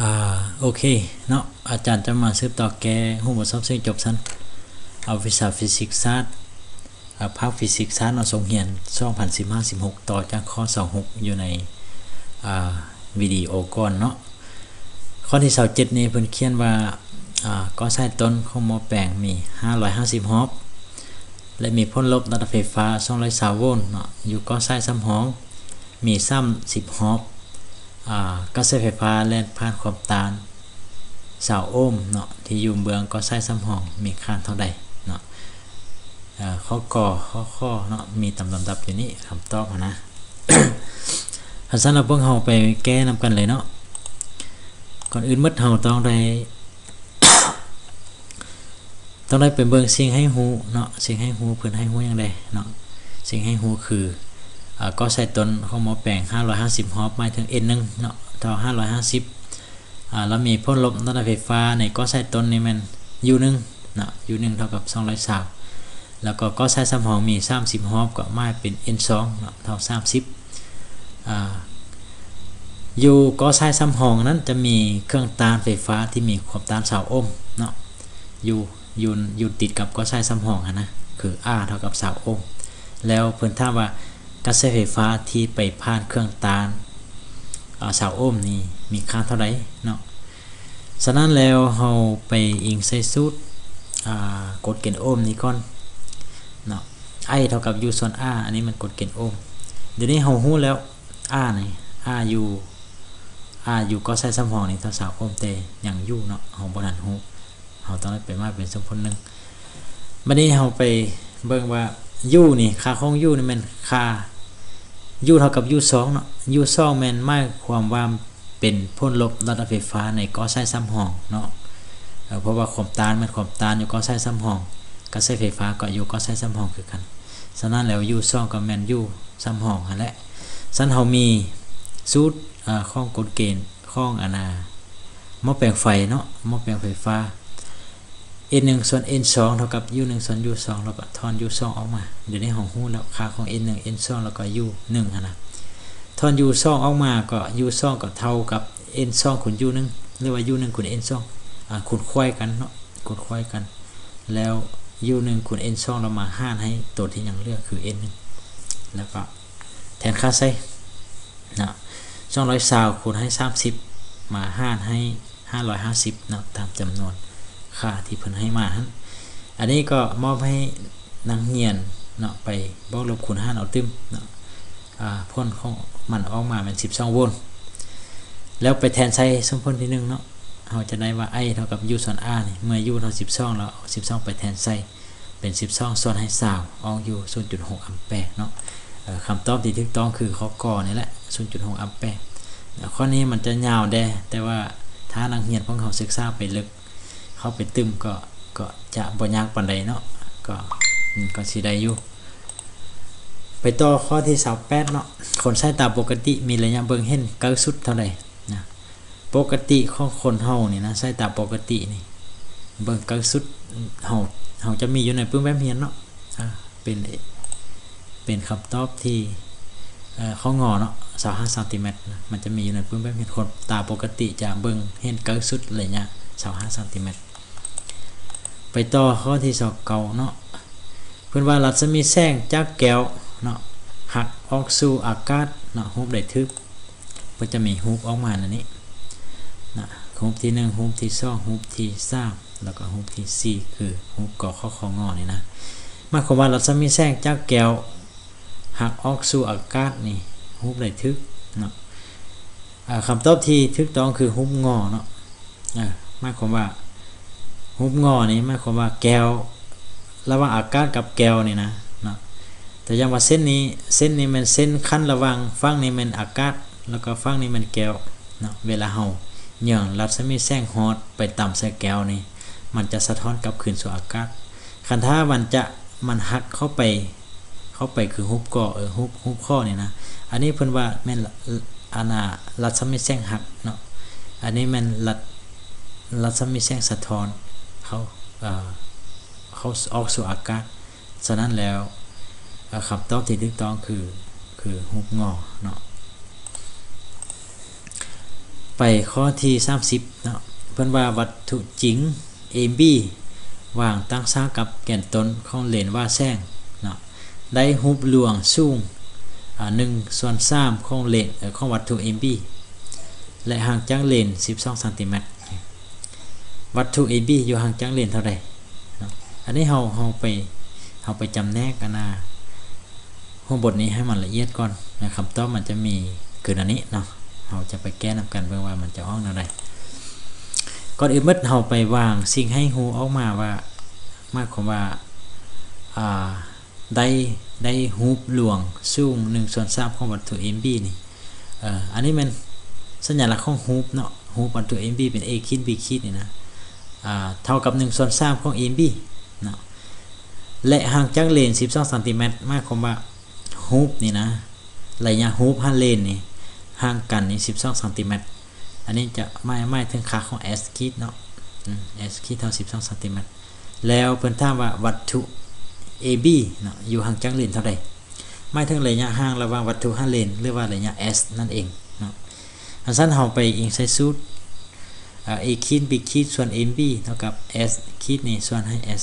ອາ ໂອເຄເນາະ ອາຈານຈະມາສືບຕໍ່ແກ້ຮູບບົດສອບເສັງຈົບຊັ້ນ ອາ ວິຊາຟີຊິກສາດ ອາ ພາກຟີຊິກສາດເນາະ ສົກຮຽນ ສອງພັນສິບຫ້າ ສິບຫົກ ຕໍ່ຈາກຂໍ້ ຊາວຫົກ ຢູ່ໃນ ອາ ວິດີໂອກ່ອນເນາະ. ຂໍ້ທີ ຊາວເຈັດ ນີ້ເພິ່ນຂຽນວ່າ ອາ ກໍສາຍຕົ້ນຂອງໝໍ້ແປງມີ ຫ້າຮ້ອຍຫ້າສິບຮອບ ແລະ ມີຜົນລົບລະດັບໄຟຟ້າ ສອງຮ້ອຍຊາວໂວນເນາະ ຢູ່ກໍສາຍສຳຮອງ ມີສາມສິບຮອບ ອາ ກະແສໄຟຟ້າແລ່ນຜ່ານຄວາມຕ້ານ ຊາວໂອມເນາະ ທີ່ຢູ່ເບື້ອງກໍສາຍສຳຮອງ ມີຄ່າເທົ່າໃດເນາະ. ເອີ ຂໍ້ ກ ຂໍ້ ຂ ເນາະ ມີຕາມລຳດັບຢູ່ນີ້ ຄຳຕອບຫັ້ນນະ. ຄັນຊັ້ນແລ້ວ ພວກເຮົາໄປແກ້ນຳກັນເລີຍເນາະ. ກ່ອນອື່ນໝົດ ເຮົາຕ້ອງໄດ້ ຕ້ອງໄດ້ໄປເບິ່ງສິ່ງໃຫ້ຮູ້ເນາະ ສິ່ງໃຫ້ຮູ້ ເພິ່ນໃຫ້ຮູ້ຫຍັງແດ່ເນາະ. ສິ່ງໃຫ້ຮູ້ຄື ອາ ກໍສາຍຕົ້ນຂອງໝໍ້ແປງ ຫ້າຮ້ອຍຫ້າສິບຮອບ ໝາຍເຖິງ ເອັນໜຶ່ງ ເນາະ ເທົ່າ ຫ້າຮ້ອຍຫ້າສິບ ອາ ແລ້ວມີຜົນລົບລະດັບໄຟຟ້າໃນກໍສາຍຕົ້ນນີ້ແມ່ນ ຢູໜຶ່ງ ເນາະ ຢູໜຶ່ງເທົ່າກັບ ສອງຮ້ອຍຊາວ ແລ້ວກໍກໍສາຍສຳຮອງມີ ສາມສິບຮອບ ກໍໝາຍເປັນ ເອັນສອງ ເນາະ ເທົ່າ ສາມສິບ ອາ ຢູ່ກໍສາຍສຳຮອງນັ້ນຈະມີເຄື່ອງຕ້ານໄຟຟ້າທີ່ມີຄວາມຕ້ານ ຊາວໂອມເນາະ ຢູ່ ຢູ່ ຢູ່ຕິດກັບກໍສາຍສຳຮອງຫັ້ນນະ ຄື R ເທົ່າກັບ ຊາວໂອມ. ແລ້ວເພິ່ນຖາມວ່າ ກະແສໄຟຟ້າທີ່ໄປຜ່ານເຄື່ອງຕ້ານ ອາ ຊາວໂອມນີ້ມີຄ່າເທົ່າໃດເນາະ. ສະນັ້ນແລ້ວ ເຮົາໄປອີງໃສ່ສູດ ອາ ກົດເກນໂອມນີ້ກ່ອນເນາະ I ເທົ່າກັບ U ສ່ວນ R ອັນນີ້ມັນກົດເກນໂອມ. ດຽວນີ້ເຮົາຮູ້ແລ້ວ R ນີ້ R ຢູ່ R ຢູ່ກໍສາຍສຳຮອງນີ້ເທົ່າ ຊາວໂອມ ແຕ່ຍັງຢູ່ເນາະ ເຮົາບໍ່ທັນຮູ້ ເຮົາຕ້ອງໄດ້ໄປໝາຍເປັນສົມຜົນໜຶ່ງ. ບັດນີ້ເຮົາໄປເບິ່ງວ່າ U ນີ້ ຄ່າຂອງ U ນີ້ແມ່ນຄ່າ U ເທົ່າກັບ U ສອງ ເນາະ U ສອງ ແມ່ນໝາຍຄວາມວ່າເປັນຜົນລົບລະດັບໄຟຟ້າໃນກໍສາຍສຳຮອງເນາະ ເພາະວ່າຄວາມຕ້ານແມ່ນຄວາມຕ້ານຢູ່ກໍສາຍສຳຮອງ ກະແສໄຟຟ້າກໍຢູ່ກໍສາຍສຳຮອງຄືກັນ. ສະນັ້ນແລ້ວ U ສອງ ກໍແມ່ນຢູ່ສຳຮອງຫັ້ນແຫຼະ. ຊັ້ນເຮົາມີສູດ ອາ ຂອງກົດເກນຂອງອັນນາ ໝໍ້ແປງໄຟເນາະ ໝໍ້ແປງໄຟຟ້າ N ໜຶ່ງສ່ວນ N ສອງເທົ່າກັບ U ໜຶ່ງສ່ວນ U ສອງ ແລ້ວກໍຖອນ U ສອງອອກມາ. ດຽວນີ້ເຮົາຮູ້ແລ້ວຄ່າຂອງ N ໜຶ່ງ N ສອງ ແລ້ວກໍ U ໜຶ່ງຫັ້ນນະ ຖອນ U ສອງອອກມາກໍ U ສອງກໍເທົ່າກັບ N ສອງຄູນ U ໜຶ່ງ ຫຼືວ່າ U ໜຶ່ງຄູນ N ສອງ ອາ ຄູນຂວາຍກັນເນາະ ຄູນຂວາຍກັນ ແລ້ວ U ໜຶ່ງຄູນ N ສອງ ແລ້ວມາຫານໃຫ້ໂຕທີ່ຍັງເຫຼືອຄື N ໜຶ່ງ ແລ້ວກໍແທນຄ່າໃສ່ເນາະ ສອງຮ້ອຍຊາວຄູນໃຫ້ສາມສິບ ມາຫານໃຫ້ ຫ້າຮ້ອຍຫ້າສິບເນາະ ຕາມຈຳນວນຄ່າທີ່ເພິ່ນໃຫ້ມາຫັ້ນ. ອັນນີ້ກໍມອບໃຫ້ນັກຮຽນເນາະ ໄປບວກລົບຄູນຫານເອົາຕື່ມເນາະ ອາ ຜົນຂອງມັນອອກມາແມ່ນສິບສອງໂວນ. ແລ້ວໄປແທນໃສ່ສົມຜົນທີໜຶ່ງເນາະ ເຮົາຈະໄດ້ວ່າ I ເທົ່າກັບ U ສ່ວນ R ນີ້ ເມື່ອ U ເທົ່າສິບສອງ ແລ້ວເອົາສິບສອງໄປແທນໃສ່ ເປັນສິບສອງສ່ວນໃຫ້ຊາວ ອອກຢູ່ສູນຈຸດຫົກອຳແປເນາະ. ເອີ ຄຳຕອບທີ່ຖືກຕ້ອງຄືຂໍ້ ກ ນີ້ແຫຼະ ສູນຈຸດຫົກອຳແປ. ຂໍ້ນີ້ມັນຈະຍາວແດ່ ແຕ່ວ່າຖ້ານັກຮຽນພວກເຮົາສຶກສາໄປເລິກ ເຂົ້າໄປຕື່ມກໍ ກໍຈະບໍ່ຍາກປານໃດເນາະ ກໍ ກໍຊິໄດ້ຢູ່. ໄປຕໍ່ຂໍ້ທີ ຊາວແປດ ເນາະ ຄົນສາຍຕາປົກກະຕິມີໄລຍະເບິ່ງເຫັນໃກ້ສຸດເທົ່າໃດນະ? ປົກກະຕິຂອງຄົນເຮົານີ້ນະ ສາຍຕາປົກກະຕິນີ້ ເບິ່ງໃກ້ສຸດ ເຮົາ ເຮົາຈະມີຢູ່ໃນປຶ້ມແຟ້ມຮຽນເນາະ ອາ ເປັນ ເປັນຄຳຕອບທີ່ ເອີ ຂໍ້ ງ ເນາະ ຊາວຫ້າຊັງຕີແມັດນະ ມັນຈະມີຢູ່ໃນປຶ້ມແຟ້ມຮຽນ. ຄົນຕາປົກກະຕິຈະເບິ່ງເຫັນໃກ້ສຸດໄລຍະຊາວຫ້າຊັງຕີແມັດ. ໄປຕໍ່ຂໍ້ທີ ຊາວເກົ້າ ເນາະ ເພິ່ນວ່າລັດສະໝີແສງຈາກແກ້ວເນາະ ຫັກອອກສູ່ອາກາດເນາະ ຮູບໃດຖືກ? ເພິ່ນຈະມີຮູບອອກມາແນວນີ້ນະ ຮູບທີໜຶ່ງ ຮູບທີສອງ ຮູບທີສາມ ແລ້ວກໍຮູບທີສີ່ ຄືຮູບ ກ ຂ ຂ ງ ນີ້ນະ ໝາຍຄວາມວ່າລັດສະໝີແສງຈາກແກ້ວຫັກອອກສູ່ອາກາດນີ້ ຮູບໃດຖືກເນາະ? ອາ ຄຳຕອບທີ່ຖືກຕ້ອງຄືຮູບ ງ ເນາະ. ເອີ ໝາຍຄວາມວ່າ ຮູບ ງ ນີ້ ໝາຍຄວາມວ່າແກ້ວ ລະຫວ່າງອາກາດກັບແກ້ວນີ້ນະເນາະ ຕົວຢ່າງວ່າເສັ້ນນີ້ ເສັ້ນນີ້ແມ່ນເສັ້ນຂັ້ນລະຫວ່າງ ຝັ່ງນີ້ແມ່ນອາກາດ ແລ້ວກໍຝັ່ງນີ້ແມ່ນແກ້ວເນາະ. ເວລາເຮົາເຫຍື່ອງລັດສະໝີແສງຮອດໄປຕຳໃສ່ແກ້ວນີ້ ມັນຈະສະທ້ອນກັບຄືນສູ່ອາກາດ. ຄັນຖ້າມັນຈະ ມັນຫັກເຂົ້າໄປ ເຂົ້າໄປຄືຮູບ ກ ເອີ ຮູບ ຮູບ ຂ ນີ້ນະ ອັນນີ້ເພິ່ນວ່າແມ່ນ ອາ ນາ ລັດສະໝີແສງຫັກເນາະ ອັນນີ້ແມ່ນລັດ ລັດສະໝີແສງສະທ້ອນເຂົ້າ ເອີ ເຂົ້າ ອອກສູ່ອາກາດ. ສະນັ້ນແລ້ວ ເອີ ຄຳຕອບທີ່ຖືກຕ້ອງຄື ຄືຮູບ ງ ເນາະ. ໄປຂໍ້ທີສາມສິບເນາະ, ເພິ່ນວ່າວັດຖຸຈິງ ເອບີ ວາງຕັ້ງສາກັບແກນຕົ້ນຂອງເລນວ່າແສງເນາະ ໄດ້ຮູບລວງສູງ ອາ ໜຶ່ງສ່ວນສາມຂອງເລນ ເອີ ຂອງວັດຖຸ ເອບີ ແລະ ຫ່າງຈາກເລນສິບສອງຊັງຕີແມັດ. ວັດຖຸ ເອບີ ຢູ່ຫ່າງຈາກເລນເທົ່າໃດເນາະ? ອັນນີ້ເຮົາ ເຮົາໄປ ເຮົາໄປຈຳແນກອັນນ່າ ຫົວບົດນີ້ໃຫ້ມັນລະອຽດກ່ອນນະ, ຄຳຕອບມັນຈະມີຄືອັນນີ້ເນາະ. ເຮົາຈະໄປແກ້ນຳກັນເບິ່ງວ່າມັນຈະອອກແນວໃດ. ກ່ອນອື່ນໝົດເຮົາໄປວາງສິ່ງໃຫ້ຮູ້ອອກມາວ່າ ໝາຍຄວາມວ່າ ອາ ໄດ້ ໄດ້ຮູບລວງສູງໜຶ່ງສ່ວນສາມຂອງວັດຖຸ ເອບີ ນີ້. ເອີ ອັນນີ້ແມ່ນສັນຍາລັກຂອງຮູບເນາະ, ຮູບວັດຖຸ ເອບີ ເປັນ ເອຂີດ ບີຂີດນີ້ນະ ອາ ເທົ່າກັບໜຶ່ງສ່ວນສາມຂອງ ເອບີ ເນາະ ແລະ ຫ່າງຈາກເລນສິບສອງຊັງຕີແມັດ. ໝາຍຄວາມວ່າຮູບນີ້ນະ ໄລຍະຮູບຫາເລນນີ້ຫ່າງກັນນີ້ສິບສອງຊັງຕີແມັດ. ອັນນີ້ຈະໝາຍ ໝາຍເຖິງຄ່າຂອງ ເອສຂີດເນາະ, ເອສຂີດເທົ່າສິບສອງຊັງຕີແມັດ. ແລ້ວເພິ່ນຖາມວ່າວັດຖຸ ເອບີ ເນາະ ຢູ່ຫ່າງຈາກເລນເທົ່າໃດ? ໝາຍເຖິງໄລຍະຫ່າງລະຫວ່າງວັດຖຸຫາເລນ ຫຼືວ່າໄລຍະ ເອສ ນັ້ນເອງເນາະ. ຄັນຊັ້ນເຮົາໄປອີງໃສ່ສູດ ອາ ເອຂີດ ບີຂີດ ສ່ວນ ເອບີ ເທົ່າກັບ ເອສຂີດ ນີ້ສ່ວນໃຫ້ ເອສ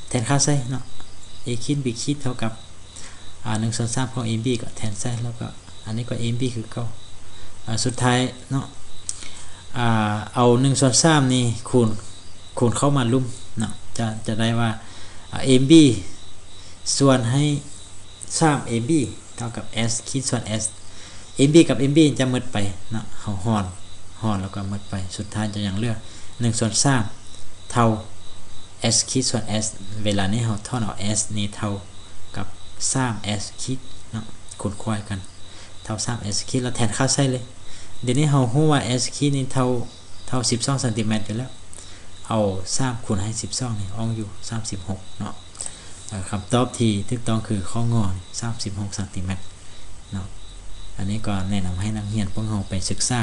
ແທນຄ່າໃສ່ເນາະ, ເອຂີດ ບີຂີດ ເທົ່າກັບ ອາ ໜຶ່ງສ່ວນສາມຂອງ ເອບີ ກໍແທນໃສ່ ແລ້ວກໍອັນນີ້ກໍ ເອບີ ຄືເກົ່າ. ອາ ສຸດທ້າຍເນາະ ອາ ເອົາໜຶ່ງສ່ວນສາມນີ້ຄູນ ຄູນເຂົ້າມາລຸ່ມເນາະ ຈະ ຈະໄດ້ວ່າ ອາ ເອບີ ສ່ວນໃຫ້ສາມ ເອບີ ເທົ່າກັບ ເອສຂີດ ສ່ວນ ເອສ. ເອບີ ກັບ ເອບີ ຈະໝົດໄປເນາະ, ເຮົາຫອນ ຫອນແລ້ວກໍໝົດໄປ. ສຸດທ້າຍຈະຍັງເຫຼືອໜຶ່ງສ່ວນສາມເທົ່າ ເອສຂີດ ສ່ວນ ເອສ. ເວລານີ້ເຮົາຖອນເອົາ ເອສ ນີ້ເທົ່າກັບສາມ ເອສຂີດ ເນາະ, ຄູນຂວາຍກັນ ເທົ່າສາມ ເອສຂີດ ແລ້ວແທນຄ່າໃສ່ເລີຍ. ດຽວນີ້ເຮົາຮູ້ວ່າ ເອສຂີດ ນີ້ເທົ່າ ເທົ່າສິບສອງຊັງຕີແມັດຢູ່ແລ້ວ, ເອົາສາມຄູນໃຫ້ສິບສອງນີ້ອອກຢູ່ສາມສິບຫົກເນາະ. ເອີ ຄຳຕອບທີ່ຖືກຕ້ອງຄືຂໍ້ ງ ສາມສິບຫົກຊັງຕີແມັດເນາະ. ອັນນີ້ກໍແນະນຳໃຫ້ນັກຮຽນພວກເຮົາໄປສຶກສາ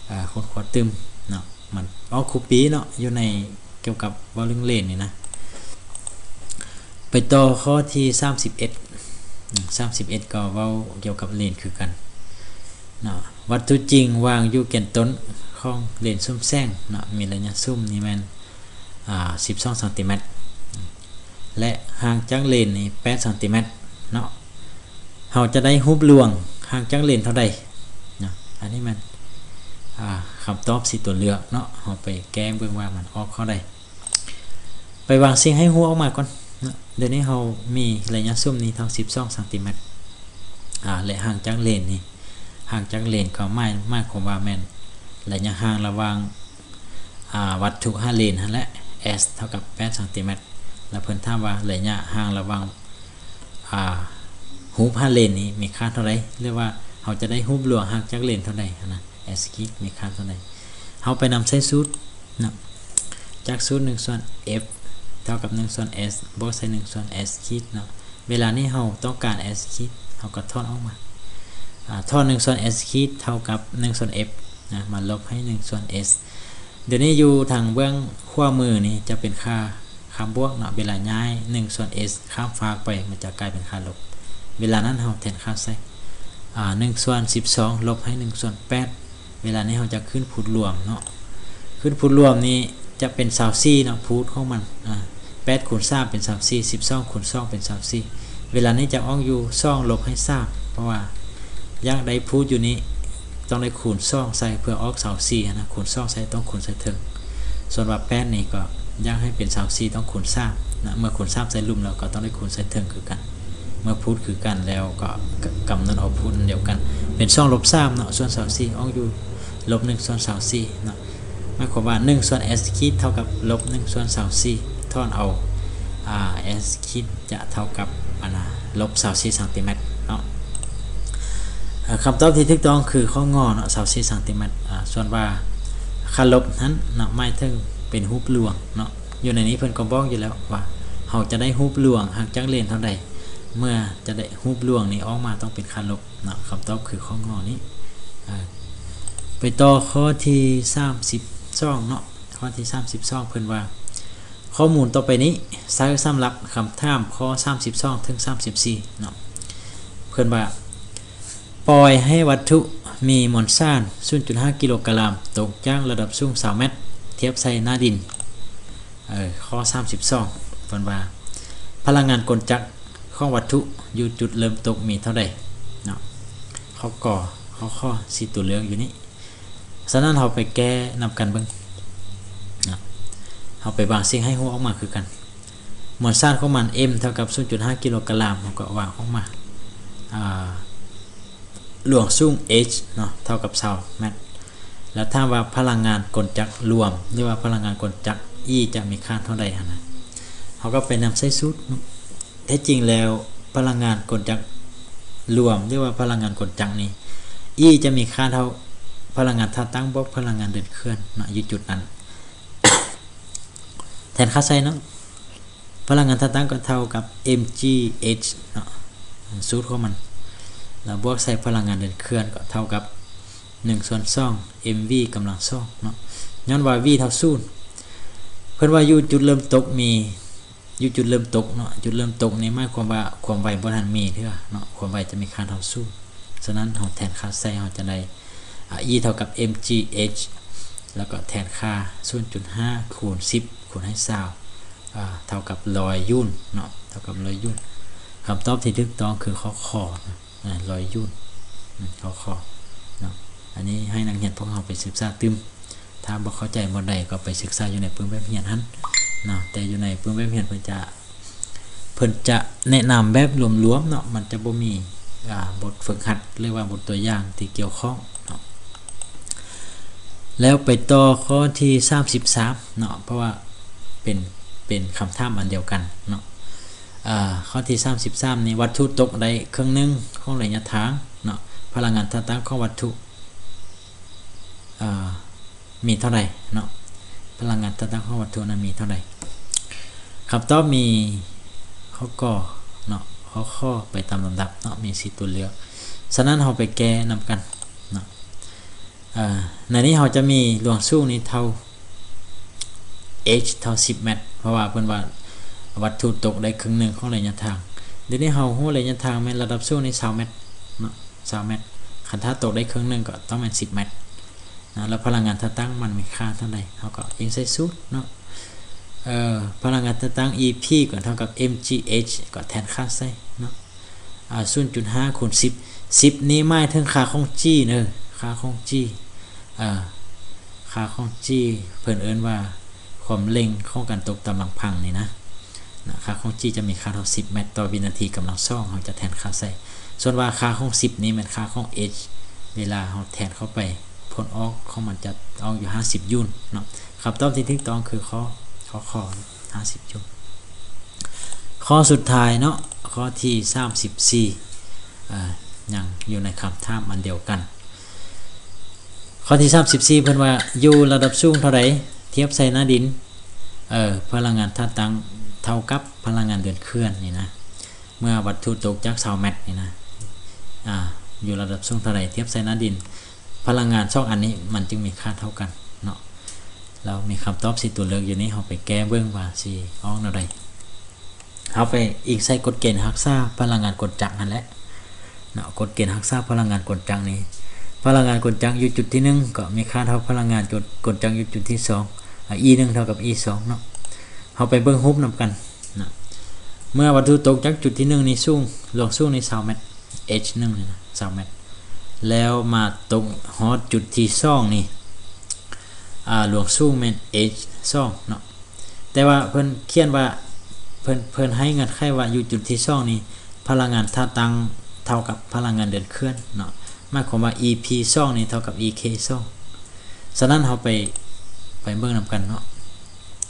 ເອີ ຄົ້ນຄວ້າຕື່ມເນາະ, ມັນອອກຄູ່ປີເນາະ ຢູ່ໃນ ກ່ຽວກັບເວົ້າເລື່ອງເລນນີ້ນະ. ໄປຕໍ່ຂໍ້ທີສາມສິບເອັດ ອາ ສາມສິບເອັດ ກໍເວົ້າກ່ຽວກັບເລນຄືກັນເນາະ. ວັດຖຸຈິງວາງຢູ່ແກນຕົ້ນຂອງເລນສຸມແສງເນາະ, ມີໄລຍະສຸມນີ້ແມ່ນ ອາ ສິບສອງຊັງຕີແມັດ ແລະ ຫ່າງຈາກເລນນີ້ແປດຊັງຕີແມັດເນາະ. ເຮົາຈະໄດ້ຮູບລວງຫ່າງຈາກເລນເທົ່າໃດເນາະ? ອັນນີ້ແມ່ນ ອາ ຄຳຕອບສີ່ຕົວເລືອກເນາະ, ເຮົາໄປແກ້ເບິ່ງວ່າມັນອອກຂໍ້ໃດ. ໄປວາງສິ່ງໃຫ້ຮູ້ອອກມາກ່ອນເນາະ. ດຽວນີ້ເຮົາມີໄລຍະສຸມນີ້ເທົ່າສິບສອງຊັງຕີແມັດ ອາ ແລະ ຫ່າງຈາກເລນນີ້ ຫ່າງຈາກເລນກໍໝາຍ ໝາຍຄວາມວ່າແມ່ນໄລຍະຫ່າງລະຫວ່າງ ອາ ວັດຖຸຫາເລນຫັ້ນແຫຼະ ເອສ ເທົ່າກັບແປດຊັງຕີແມັດ. ແລ້ວເພິ່ນຖາມວ່າໄລຍະຫ່າງລະຫວ່າງ ອາ ຮູບຫາເລນນີ້ມີຄ່າເທົ່າໃດ ຫຼືວ່າເຮົາຈະໄດ້ຮູບລວງຫ່າງຈາກເລນເທົ່າໃດຫັ້ນນະ, ເອສຂີດ ມີຄ່າເທົ່າໃດ. ເຮົາໄປນຳໃຊ້ສູດເນາະ, ຈາກສູດໜຶ່ງສ່ວນ ເອຟ ເທົ່າກັບໜຶ່ງສ່ວນ ເອສ ບວກໃສ່ໜຶ່ງສ່ວນ ເອສຂີດເນາະ. ເວລານີ້ເຮົາຕ້ອງການ ເອສຂີດ ເຮົາກໍຖອນອອກມາ ອາ ຖອນໜຶ່ງສ່ວນ ເອສຂີດ ເທົ່າກັບໜຶ່ງສ່ວນ ເອຟ ນະ ມາລົບໃຫ້ໜຶ່ງສ່ວນ ເອສ. ດຽວນີ້ຢູ່ທາງເບື້ອງຂວາມືນີ້ຈະເປັນຄ່າ ຄ່າບວກເນາະ, ເວລາຍ້າຍໜຶ່ງສ່ວນ ເອສ ຂ້າມຟາກໄປ ມັນຈະກາຍເປັນຄ່າລົບ. ເວລານັ້ນເຮົາແທນຄ່າໃສ່ ອາ ໜຶ່ງສ່ວນສິບສອງ ລົບໃຫ້ໜຶ່ງສ່ວນແປດ. ເວລານີ້ເຮົາຈະຂຶ້ນພູດລວມເນາະ, ຂຶ້ນພູດລວມນີ້ຈະເປັນຊາວສີ່ເນາະ ພູດຂອງມັນ ອາ ແປດຄູນສາມເປັນຊາວສີ່ ສິບສອງຄູນສອງເປັນຊາວສີ່. ເວລານີ້ຈະອອກຢູ່ສອງລົບໃຫ້ສາມ ເພາະວ່າຢາກໄດ້ພູດຢູ່ນີ້ ຕ້ອງໄດ້ຄູນສອງໃສ່ເພື່ອອອກຊາວສີ່ຫັ້ນນະ, ຄູນສອງໃສ່ ຕ້ອງຄູນໃສ່ເທິງ. ສ່ວນວ່າແປດນີ້ກໍຢາກໃຫ້ເປັນຊາວສີ່ ຕ້ອງຄູນສາມນະ, ເມື່ອຄູນສາມໃສ່ລຸ່ມແລ້ວກໍຕ້ອງໄດ້ຄູນໃສ່ເທິງຄືກັນ. ເມື່ອພູດຄືກັນແລ້ວກໍ ກຳນົດເອົາພູດອັນດຽວກັນ ເປັນສອງລົບສາມເນາະ ສ່ວນຊາວສີ່ ອອກຢູ່ລົບໜຶ່ງສ່ວນຊາວສີ່ເນາະ. ໝາຍຄວາມວ່າໜຶ່ງສ່ວນ ເອສຂີດ ເທົ່າກັບລົບໜຶ່ງສ່ວນຊາວສີ່ ຖອນເອົາ ອາ ເອສຂີດ ຈະເທົ່າກັບ ອັນນະ ລົບຊາວສີ່ຊັງຕີແມັດເນາະ. ເອີ ຄຳຕອບທີ່ຖືກຕ້ອງຄືຂໍ້ ງ ເນາະ ຊາວສີ່ຊັງຕີແມັດ. ອາ ສ່ວນວ່າຄ່າລົບຫັ້ນເນາະ ໝາຍເຖິງເປັນຮູບລວງເນາະ, ຢູ່ໃນນີ້ເພິ່ນກໍບອກຢູ່ແລ້ວວ່າເຮົາຈະໄດ້ຮູບລວງຫ່າງຈາກເລນເທົ່າໃດ ເມື່ອຈະໄດ້ຮູບລວງນີ້ອອກມາຕ້ອງເປັນຄ່າລົບເນາະ. ຄຳຕອບຄືຂໍ້ ງ ນີ້. ອາ ໄປຕໍ່ຂໍ້ທີສາມສິບສອງເນາະ, ຂໍ້ທີສາມສິບສອງ ເພິ່ນວ່າ ຂໍ້ມູນຕໍ່ໄປນີ້ໃຊ້ສຳລັບຄຳຖາມຂໍ້ສາມສິບສອງເຖິງສາມສິບສີ່ເນາະ. ເພິ່ນວ່າ ປ່ອຍໃຫ້ວັດຖຸມີມວນສານສູນຈຸດຫ້າກິໂລກຣາມ ຕົກຈາກລະດັບສູງຊາວແມັດ ທຽບໃສ່ໜ້າດິນ. ເອີ ຂໍ້ສາມສິບສອງ ເພິ່ນວ່າ ພະລັງງານກົນຈັກຂອງວັດຖຸຢູ່ຈຸດເລີ່ມຕົກມີເທົ່າໃດເນາະ. ຂໍ້ ກ ຂໍ້ ຂ ສີ່ຕົວເລືອກຢູ່ນີ້. ສະນັ້ນເຮົາໄປແກ້ນຳກັນເບິ່ງເນາະ. ເຮົາໄປວາງສິ່ງໃຫ້ຮູ້ອອກມາຄືກັນ. ມວນສານຂອງມັນ M ເທົ່າກັບສູນຈຸດຫ້າກິໂລກຣາມ ເຮົາກໍວາງອອກມາ ອາ ລວງສູງ H ເນາະ ເທົ່າກັບຊາວແມັດ. ແລ້ວຖາມວ່າພະລັງງານກົນຈັກລວມ ຫຼືວ່າພະລັງງານກົນຈັກ E ຈະມີຄ່າເທົ່າໃດຫັ້ນນະ. ເຮົາກໍໄປນຳໃຊ້ສູດເນາະ. ແທ້ຈິງແລ້ວພະລັງງານກົນຈັກລວມ ຫຼືວ່າພະລັງງານກົນຈັກນີ້ E ຈະມີຄ່າເທົ່າພະລັງງານທ່າຕັ້ງບວກພະລັງງານເດີນເຄື່ອນເນາະ ຢູ່ຈຸດນັ້ນ. ແທນຄ່າໃສ່ເນາະ ພະລັງງານທ່າຕັ້ງກໍເທົ່າກັບ mgh ເນາະ ສູດຂອງມັນ ແລ້ວບວກໃສ່ພະລັງງານເດີນເຄື່ອນກໍເທົ່າກັບ ໜຶ່ງສ່ວນສອງ mv ກຳລັງສອງເນາະ. ຍ້ອນວ່າ v ເທົ່າສູນ ເພິ່ນວ່າຢູ່ຈຸດເລີ່ມຕົກມີ ຢູ່ຈຸດເລີ່ມຕົກເນາະ ຈຸດເລີ່ມຕົກນີ້ໝາຍຄວາມວ່າຄວາມໄວບໍ່ທັນມີເທື່ອເນາະ ຄວາມໄວຈະມີຄ່າເທົ່າສູນ. ສະນັ້ນເຮົາແທນຄ່າໃສ່ ເຮົາຈະໄດ້ ອາ E ເທົ່າກັບ mgh ແລ້ວກໍແທນຄ່າ ສູນຈຸດຫ້າ ຄູນ ສິບ ຄູນໃຫ້ ຊາວ ອາ ເທົ່າກັບ ຮ້ອຍ ໂຈວລ໌ເນາະ ເທົ່າກັບ ຮ້ອຍ ໂຈວລ໌. ຄຳຕອບທີ່ຖືກຕ້ອງຄືຂໍ້ ຂ ເນາະ ອາ ຮ້ອຍ ໂຈວລ໌ ອືມ ຂໍ້ ຂ ເນາະ. ອັນນີ້ໃຫ້ນັກຮຽນພວກເຮົາໄປສຶກສາຕື່ມ. ຖ້າບໍ່ເຂົ້າໃຈບ່ອນໃດກໍໄປສຶກສາຢູ່ໃນປຶ້ມແບບຮຽນຫັ້ນເນາະ ແຕ່ຢູ່ໃນປຶ້ມແບບຮຽນເພິ່ນຈະ ເພິ່ນຈະແນະນຳແບບລວມໆເນາະ ມັນຈະບໍ່ມີ ອາ ບົດຝຶກຫັດ ຫຼືວ່າບົດຕົວຢ່າງທີ່ກ່ຽວຂ້ອງເນາະ. ແລ້ວໄປຕໍ່ຂໍ້ທີສາມສິບສາມເນາະ ເພາະວ່າເປັນ ເປັນຄຳຖາມອັນດຽວກັນເນາະ. ອາ ຂໍ້ທີສາມສິບສາມນີ້ ວັດຖຸຕົກໄດ້ເຄິ່ງໜຶ່ງຂອງໄລຍະທາງເນາະ ພະລັງງານທ່າຕັ້ງຂອງວັດຖຸ ເອີ ມີເທົ່າໃດເນາະ ພະລັງງານທ່າຕັ້ງຂອງວັດຖຸນັ້ນມີເທົ່າໃດ. ຄຳຕອບມີຂໍ້ ກ ເນາະ ຂໍ້ ຂ ໄປຕາມລຳດັບເນາະ ມີສີ່ຕົວເລືອກ. ສະນັ້ນເຮົາໄປແກ້ນຳກັນເນາະ. ເອີ ໃນນີ້ເຮົາຈະມີລວງສູງນີ້ເທົ່າ h ເທົ່າສິບແມັດ ເພາະວ່າເພິ່ນວ່າວັດຖຸຕົກໄດ້ເຄິ່ງໜຶ່ງຂອງໄລຍະທາງ. ດຽວນີ້ເຮົາຮູ້ໄລຍະທາງແມ່ນລະດັບສູງນີ້ຊາວແມັດເນາະ ຊາວແມັດ ຄັນຖ້າຕົກໄດ້ເຄິ່ງໜຶ່ງກໍຕ້ອງແມ່ນສິບແມັດນະ. ແລ້ວພະລັງງານທ່າຕັ້ງມັນມີຄ່າເທົ່າໃດ ເຮົາກໍອີງໃສ່ສູດເນາະ. ເອີ ພະລັງງານທ່າຕັ້ງ Ep ກໍເທົ່າກັບ mgh ກໍແທນຄ່າໃສ່ເນາະ. ອາ ສູນຈຸດຫ້າ ຄູນ ສິບ ສິບນີ້ໝາຍເຖິງຄ່າຂອງຈີເດີ ຄ່າຂອງຈີ ເອີ ຄ່າຂອງຈີ ເພິ່ນເອີ້ນວ່າຄວາມເລັ່ງຂອງການຕົກຕາມລຳພັງນີ້ນະ ນະ ຄ່າຂອງຈີຈະມີຄ່າເທົ່າສິບແມັດຕໍ່ວິນາທີກຳລັງສອງ ເຮົາຈະແທນຄ່າໃສ່. ສ່ວນວ່າຄ່າຂອງສິບນີ້ແມ່ນຄ່າຂອງ h ເວລາເຮົາແທນເຂົ້າໄປ ຜົນອອກຂອງມັນຈະອອກຢູ່ຫ້າສິບໂຈວລ໌ເນາະ. ຄຳຕອບທີ່ຖືກຕ້ອງຄືຂໍ້ ຂໍ້ ຂ ຫ້າສິບໂຈວລ໌. ຂໍ້ສຸດທ້າຍເນາະ ຂໍ້ທີສາມສິບສີ່ ເອີ ຍັງຢູ່ໃນຄຳຖາມອັນດຽວກັນ. ຂໍ້ທີສາມສິບສີ່ ເພິ່ນວ່າຢູ່ລະດັບສູງເທົ່າໃດ ທຽບໃສ່ໜ້າດິນ ເອີ ພະລັງງານທ່າຕັ້ງເທົ່າກັບພະລັງງານເດີນເຄື່ອນນີ້ນະ ເມື່ອວັດຖຸຕົກຈາກຊາວແມັດນີ້ນະ ອາ ຢູ່ລະດັບສູງເທົ່າໃດ ທຽບໃສ່ໜ້າດິນ ພະລັງງານສອງອັນນີ້ມັນຈຶ່ງມີຄ່າເທົ່າກັນເນາະ. ແລ້ວມີຄຳຕອບສີ່ຕົວເລືອກຢູ່ນີ້ ເຮົາໄປແກ້ເບິ່ງວ່າຊິອອກແນວໃດ. ເຮົາໄປອີງໃສ່ກົດເກນຮັກສາພະລັງງານກົນຈັກຫັ້ນແຫຼະເນາະ. ກົດເກນຮັກສາພະລັງງານກົນຈັກນີ້ ພະລັງງານກົນຈັກຢູ່ຈຸດທີໜຶ່ງ ກໍມີຄ່າເທົ່າພະລັງງານກົນຈັກຢູ່ຈຸດທີສອງ E ໜຶ່ງເທົ່າກັບ E ສອງເນາະ. ເຮົາໄປເບິ່ງຮູບນຳກັນນະ. ເມື່ອວັດຖຸຕົກຈາກຈຸດທີໜຶ່ງນີ້ສູງ ລວງສູງນີ້ຊາວແມັດ h ໜຶ່ງນີ້ນະ ຊາວແມັດ ແລ້ວມາຕົກຮອດຈຸດທີສອງນີ້ ອາ ລວງສູງແມ່ນ h ສອງເນາະ. ແຕ່ວ່າເພິ່ນຂຽນວ່າ ເພິ່ນ ເພິ່ນໃຫ້ເງື່ອນໄຂວ່າຢູ່ຈຸດທີສອງນີ້ ພະລັງງານທ່າຕັ້ງເທົ່າກັບພະລັງງານເດີນເຄື່ອນເນາະ ໝາຍຄວາມວ່າ Ep ສອງນີ້ເທົ່າກັບ Ek ສອງ. ສະນັ້ນເຮົາໄປ ໄປເບິ່ງນຳກັນເນາະ.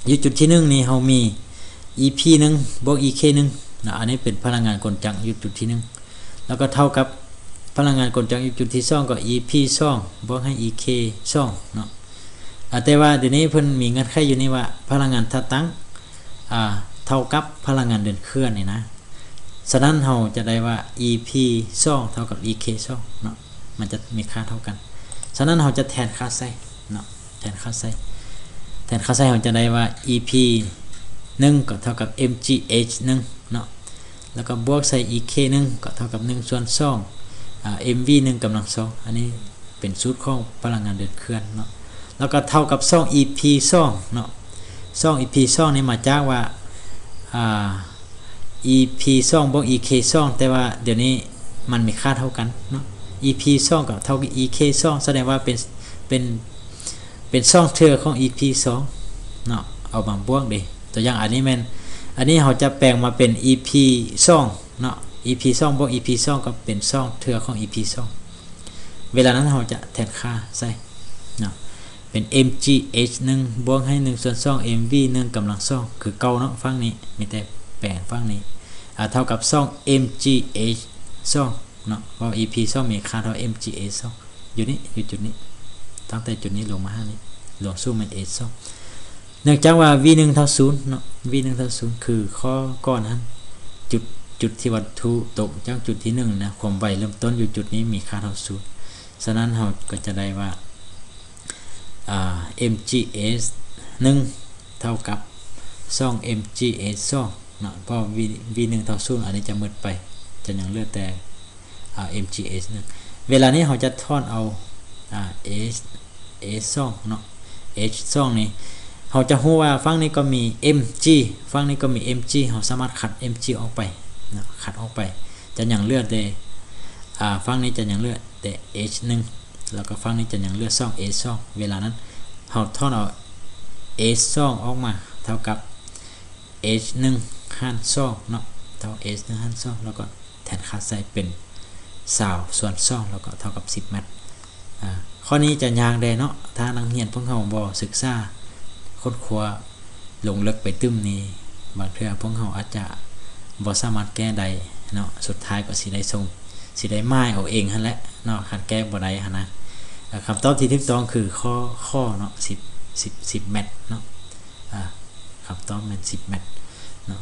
ຢູ່ຈຸດທີໜຶ່ງນີ້ເຮົາມີ Ep ໜຶ່ງ ບວກ Ek ໜຶ່ງເນາະ ອັນນີ້ເປັນພະລັງງານກົນຈັກຢູ່ຈຸດທີໜຶ່ງ ແລ້ວກໍເທົ່າກັບພະລັງງານກົນຈັກຢູ່ຈຸດທີສອງ ກໍ Ep ສອງ ບວກໃຫ້ Ek ສອງເນາະ. ອາ ແຕ່ວ່າດຽວນີ້ເພິ່ນມີເງື່ອນໄຂຢູ່ນີ້ວ່າ ພະລັງງານທ່າຕັ້ງ ອາ ເທົ່າກັບພະລັງງານເດີນເຄື່ອນນີ້ນະ. ສະນັ້ນເຮົາຈະໄດ້ວ່າ Ep ສອງເທົ່າກັບ Ek ສອງເນາະ ມັນຈະມີຄ່າເທົ່າກັນ. ສະນັ້ນເຮົາຈະແທນຄ່າໃສ່ເນາະ ແທນຄ່າໃສ່ ແທນຄ່າໃສ່ເຮົາຈະໄດ້ວ່າ Ep ໜຶ່ງ ກໍເທົ່າກັບ mgh ໜຶ່ງເນາະ ແລ້ວກໍບວກໃສ່ Ek ໜຶ່ງ ກໍເທົ່າກັບ ໜຶ່ງສ່ວນສອງ ອ່າ ເອັມວີໜຶ່ງກຳລັງສອງ ອັນນີ້ເປັນສູດຂອງພະລັງງານເດີນເຄື່ອນເນາະ ແລ້ວກໍເທົ່າກັບຊ່ອງອີພີສອງເນາະ. ຊ່ອງອີພີສອງນີ້ມາຈາກວ່າ ອ່າ ອີພີສອງບວກອີເຄສອງ ແຕ່ວ່າດຽວນີ້ມັນມີຄ່າເທົ່າກັນເນາະ ອີພີສອງກໍເທົ່າກັບອີເຄສອງ ສະແດງວ່າເປັນ ເປັນ ເປັນຊ່ອງເທື່ອຂອງອີພີສອງເນາະ ເອົາມາບວກເດ້. ຕົວຢ່າງອັນນີ້ແມ່ນ ອັນນີ້ເຮົາຈະແປງມາເປັນອີພີສອງເນາະ ອີພີສອງບວກອີພີສອງກໍເປັນຊ່ອງເທື່ອຂອງອີພີສອງ. ເວລານັ້ນເຮົາຈະແທນຄ່າໃສ່ເນາະ ເປັນເອັມຈີເອັດໜຶ່ງບວກໃຫ້ໜຶ່ງສ່ວນສອງເອັມວີໜຶ່ງກຳລັງສອງ ຄືເກົ່າເນາະ. ຝັ່ງນີ້ມີແຕ່ແປງຝັ່ງນີ້ ອ່າ ເທົ່າກັບຊ່ອງເອັມຈີເອັດສອງເນາະ ເພາະອີພີສອງມີຄ່າເທົ່າເອັມຈີເອັດສອງ ຢູ່ນີ້ ຢູ່ຈຸດນີ້ ຕັ້ງແຕ່ຈຸດນີ້ລົງມາຫານີ້ ລວມສູງແມ່ນເອັດສອງ. ເນື່ອງຈາກວ່າວີໜຶ່ງເທົ່າສູນເນາະ ວີໜຶ່ງເທົ່າສູນ ຄືຂໍ້ກ່ອນຫັ້ນ ຈຸດ ຈຸດທີ່ວັດຖຸຕົກຈາກຈຸດທີໜຶ່ງນະ ຄວາມໄວເລີ່ມຕົ້ນຢູ່ຈຸດນີ້ມີຄ່າເທົ່າສູນ. ສະນັ້ນເຮົາກໍຈະໄດ້ວ່າ ອ່າ ເອັມຈີເອັດໜຶ່ງເທົ່າກັບສອງເອັມຈີເອັດສອງເນາະ ເພາະວີໜຶ່ງເທົ່າສູນ ອັນນີ້ຈະໝົດໄປ ຈະຍັງເຫຼືອແຕ່ ອ່າ ເອັມຈີເອັດໜຶ່ງ. ເວລານີ້ເຮົາຈະຖອນເອົາ ອ່າ ເອັດສອງເນາະ ເອັດສອງນີ້ ເຮົາຈະຮູ້ວ່າຝັ່ງນີ້ກໍມີເອັມຈີ ຝັ່ງນີ້ກໍມີເອັມຈີ ເຮົາສາມາດຄັດເອັມຈີອອກໄປເນາະ ຄັດອອກໄປ ຈະຍັງເຫຼືອແຕ່ ອ່າ ຝັ່ງນີ້ຈະຍັງເຫຼືອແຕ່ເອັດໜຶ່ງ ແລ້ວກໍຝັ່ງນີ້ຈະຍັງເຫຼືອສອງເອັດສອງ. ເວລານັ້ນເຮົາຖອນເອົາເອັດສອງອອກມາເທົ່າກັບເອັດໜຶ່ງຫານສອງເນາະ ເທົ່າເອັດໜຶ່ງຫານສອງ ແລ້ວກໍ ແທນຄ່າໃສ່ເປັນຊາວສ່ວນສອງ ແລ້ວກໍເທົ່າກັບສິບແມັດ. ອ່າ ຂໍ້ນີ້ຈະຍາກແດ່ເນາະ ຖ້ານັກຮຽນພວກເຮົາບໍ່ສຶກສາຄົ້ນຄວ້າລົງເລິກໄປຕື່ມນີ້ ບາງເທື່ອພວກເຮົາອາດຈະບໍ່ສາມາດແກ້ໄດ້ເນາະ ສຸດທ້າຍກໍຊິໄດ້ສົ່ງ ຊິໄດ້ໝາຍເອົາເອງຫັ້ນແຫຼະເນາະ ຄັນແກ້ບໍ່ໄດ້ຫັ້ນນະ. ເອີ ຄຳຕອບທີ່ຖືກຕ້ອງຄືຂໍ້ ຂໍ້ເນາະ ສິບ ສິບ ສິບແມັດເນາະ. ອ່າ ຄຳຕອບແມ່ນສິບແມັດເນາະ.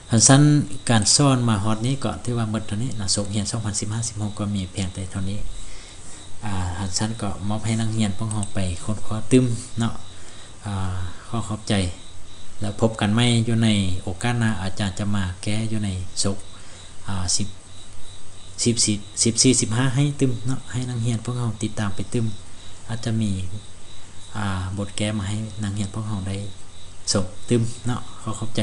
ຄັນຊັ້ນການສອນມາຮອດນີ້ກໍຖືວ່າໝົດເທົ່ານີ້ເນາະ ສົກຮຽນສອງພັນສິບຫ້າ ສິບຫົກ ກໍມີພຽງແຕ່ເທົ່ານີ້. ອ່າ ຄັນຊັ້ນກໍມອບໃຫ້ນັກຮຽນພວກເຮົາໄປຄົ້ນຄວ້າຕື່ມເນາະ. ອ່າ ຂໍຂອບໃຈ ແລ້ວພົບກັນໃໝ່ຢູ່ໃນໂອກາດໜ້າ ອາຈານຈະມາແກ້ຢູ່ໃນສົກ ອ່າ ສິບ ສິບສີ່ ສິບສີ່ ສິບຫ້າ ໃຫ້ຕື່ມເນາະ ໃຫ້ນັກຮຽນພວກເຮົາຕິດຕາມໄປຕື່ມ ອາດຈະມີ ອ່າ ບົດແກ້ມາໃຫ້ນັກຮຽນພວກເຮົາໄດ້ຊົມຕື່ມເນາະ. ຂໍຂອບໃຈ.